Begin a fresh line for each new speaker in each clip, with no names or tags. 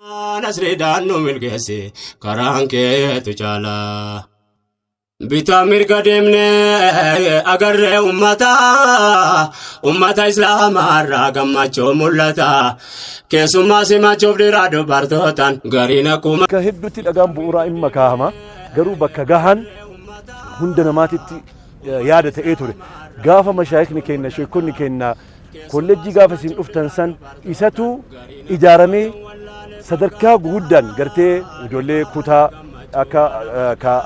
Nasriidhaan nu milkeessi karaan keetu caala. Bitaa mirga deemnee agarree ummata ummata islaamaarraa gammachuu mul'ata. Keessumaa simachuuf dhiiraa dubartootaan gariin akkuma.
Bakka hedduutti dhagaan bu'uuraa hin makaahama. Garuu bakka gahan hunda namaatitti yaada ta'ee ture. Gaafa mashaayikni keenya, sheekonni keenya kolleejjii gaafa isin dhuftan san isatu ijaaramee sadarkaa guguddaan gartee ijoollee kutaa akka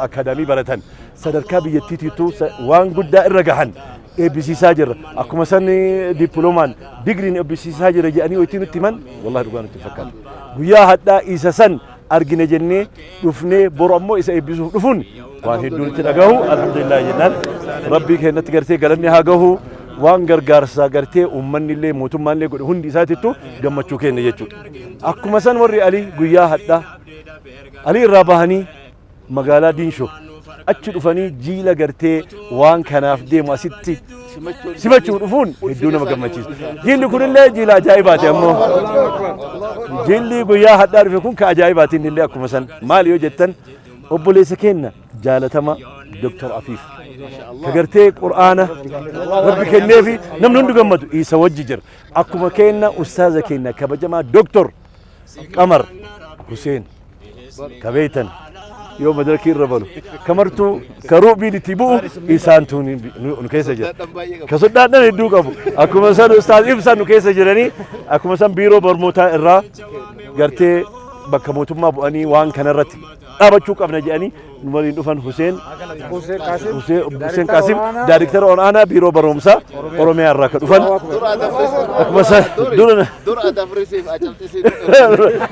akaadaamii baratan sadarkaa biyyattiitiitu waan guddaa irra gahan eebbisiisaa jirra. Akkuma san dippiloomaan digriin eebbisiisaa jira jedhanii waytii nutti himan, wallahi dhugaa nutti fakkaata. Guyyaa hadhaa isa san argine jennee dhufnee boru ammoo isa eebbisuuf dhufuun waan hedduu nutti dhagahu. Alhamdulillah jennaan, rabbii keenyatti gartee galanni haa gahu. Waan gargaarsaa gartee uummanni illee mootummaan illee godhe hundi isaatittu gammachuu kenna jechuudha. Akkuma san warri Alii guyyaa hadhaa Alii irraa bahanii magaalaa Diinshoo achi dhufanii jiila gartee waan kanaaf deemu asitti simachuu dhufuun hedduu nama gammachiisa. Jiilli kunillee jiila ajaa'ibaati. Ammoo jiilli guyyaa hadhaa dhufe kun ka ajaa'ibaati. Inni illee akkuma san maali yoo jettan, obboleessa keenya jaalatama Dr. Afiif ka gartee Qur'aana Rabbi kenneefi namni hundi gammadu isa wajji jira. Akkuma keenya ustaaza keenya kabajamaa Dr. Qamar Huseen ka beeytan yoo madarakii irra balu kamartuu ka ruubiin itti bu'u isaantu nu keessa jira. Ka soddaadhan hedduu qabu. Akkuma san ustaaz Ibsaan nu keessa jiranii, akkuma san biiroo barnootaa irraa gartee bakka mootummaa bu'anii waan kanarratti dhaabachuu qabna jedhanii nu waliin dhufan, Huseen Qaasim, daariktara olaanaa biiroo barumsaa Oromiyaa irraa ka dhufan. Akkuma san dura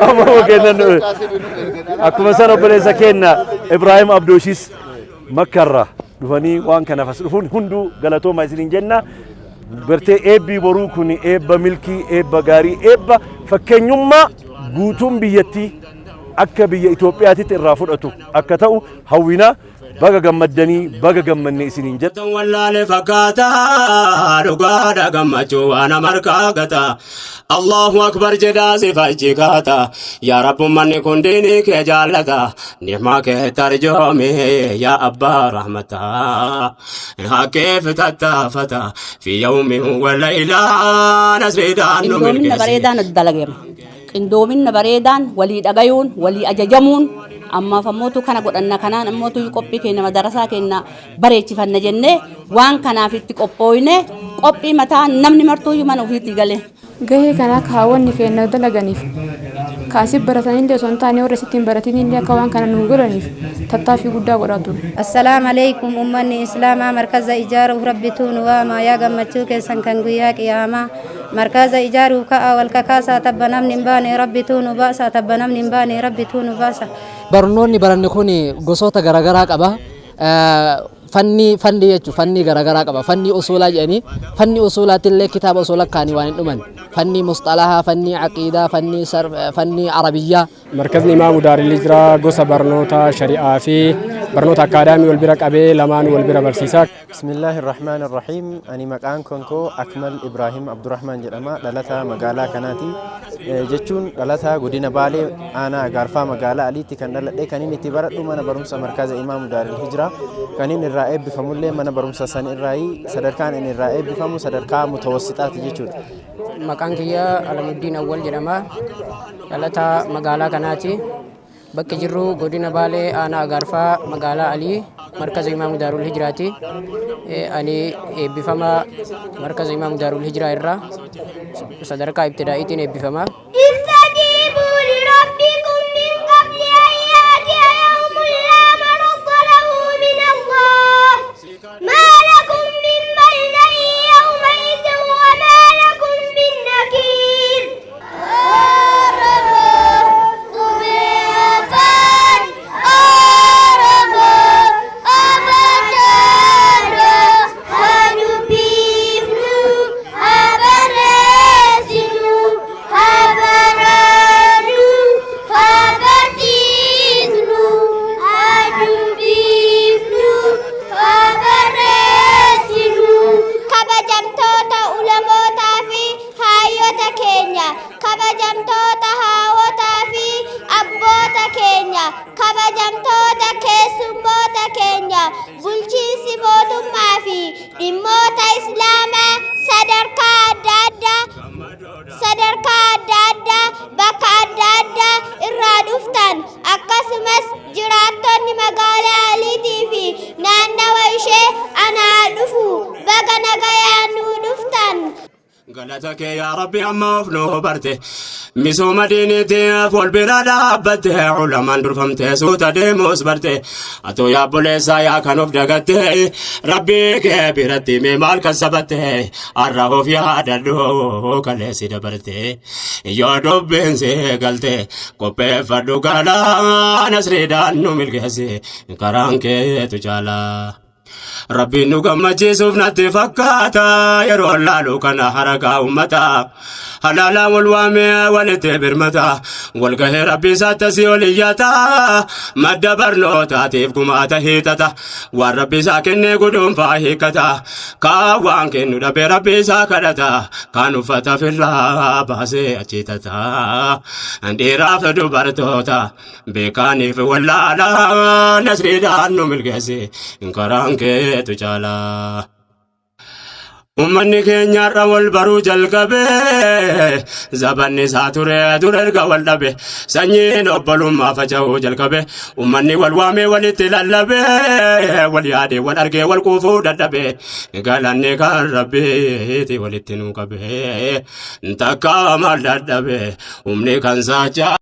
amma kennan, akkuma san obboleessa keenya Ibrahim Abdooshis Makkarraa dhufanii waan kanaaf as dhufuun hunduu galatooma isiniin jenna. Gartee eebbii boruu kun eebba milkii, eebba gaarii, eebba fakkeenyummaa guutuun biyyattii akka biyya Itoophiyaatitti irraa fudhatu akka ta'u hawwina. Baga gammaddanii, baga gammanne isiniin jedha.
Wallaale fakkaata, dhugaadha, gammachuu waan amarkaa gata. Allahu akbar jedhaa sifachi kaata. Yaa Rabbummanni kun diinii kee jaallata. Ni'maa kee tarjoomi yaa abbaa rahmataa. Haqqeef tattaafata fi yawmin wa laylaa nasriidhaan nu
Qindoominna
milkeessi.
Bareedaan dalagama. Qindoominna bareedaan walii dhagayuun, walii ajajamuun, ammaaf ammootu kana godhanna, kanaan ammootu qophii keenya madarasaa keenya bareechifanna jennee waan kanaaf itti qophooyne, qophii mataa namni martuuyyuu mana ofiitti galee.
Gahee kana akka haawwanni keenya dalaganiif, kaasii baratanillee osoo hin taane warra isitti hin baratinillee akka waan kana nu godhaniif tattaaffii guddaa godhaa ture.
Assalaamu alaikum ummanni islaamaa, markaza ijaaruuf rabbituu nu waama. Yaa gammachuu keessan kan guyyaa qiyaamaa, markaza ijaaruuf ka'a wal kakaasaa. Tabba namni hin baane rabbituu nu baasa, tabba namni hin baane rabbituu nu baasa.
Barnoonni baranne kun gosoota garaagaraa qaba. Fanni fanni jechuun fanni garaagaraa qaba. Fanni usuulaa jedhanii, fanni usuulaatti illee kitaaba osoo lakkaanii waan hin dhuman. Fanni musxalahaa, fanni aqiidaa, fanni fanni arabiyyaa.
Markazni Imaamu Daaril Hijraa gosa barnoota shari'aa fi barnoota akaadaamii wal bira qabee lamaan wal bira barsiisa.
Bismillaahi Rahmaan Rahiim. Ani maqaan konkoo Akmal Ibrahim Abdurrahman jedhama. Dhalataa magaalaa kanaati. Jechuun dhalataa godina Baalee, aanaa Agaarfaa, magaalaa Aliitti kan dhaladhe. Kan inni itti baradhu mana barumsa markaza Imaamu Daaril Hijraa. Kan inni irraa eebbifamullee mana barumsa san irraayi. Sadarkaan inni irraa eebbifamu sadarkaa mutawassixaati jechuudha.
Maqaan kiyya Alamuddiin Awwal jedhama. Dhalataa magaalaa kanaati. Bakki jirru godina Baalee, aanaa Agaarfaa, magaalaa Alii, markaza Imaamu Daarul Hijraati. Ani eebbifama markaza Imaamu Daarul Hijraa irraa sadarkaa ibtidaa'iitiin eebbifama.
استجيبوا لربكم من قبل أن يأتي يوم لا مرد له من الله، ما لكم من ملجأ يومئذ وما لكم من نكير. Keenya bulchiinsi mootummaa fi dhimmoota Islaamaa sadarkaa adda addaa sadarkaa adda addaa bakka adda addaa irraa dhuftan, akkasumas jiraattonni magaalaa Aliitii fi naannawa ishee, anaa dhufu, baga nagayaan nuu dhuftan.
Galata kee yaa Rabbi, amma of nuu barte, misooma diiniitiif wal bira dhaabbatte, ulamaan durfamte suuta deemuus barte. Atoo yaa obboleessaa, yaa kan of dagatte, Rabbii kee biratti mee maal kan sabatte? Har'a of yaadadhu, kaleessi dabarte. Yoo dubbiin si galte qopheeffadhu galaa, nasriidhaan nu milkeessi, karaan keetu caalaa. Rabbiin nu gammachiisuuf natti fakkaata yeroo laalu kana harakaa ummata. Halaalaan wal waamee walitti birmata. Wal gahee Rabbi isaatti asii ol iyyata. Madda barnootaatiif gumaata hiixata. Waan Rabbi isaa kennee guduunfaa hiikkata. Kaan waan kennu dhabee Rabbi isaa kadhata. Kaan uffata firraa baasee achiitata. Dhiiraaf dubartoota, beekaaniif wallaalaa, nasriidhaan nu milkeessi, karaan keetu caalaa. Uummanni keenya har'a wal baruu jalqabe, zabanni isaa ture ture erga wal dhabe, sanyiin obbolummaa faca'uu jalqabe, uummanni wal waamee walitti lallabe, wal yaade wal argee wal quufuu dadhabe, galanni kan Rabbiiti walitti nu qabe, takka maal dadhabe humni kan saachaa.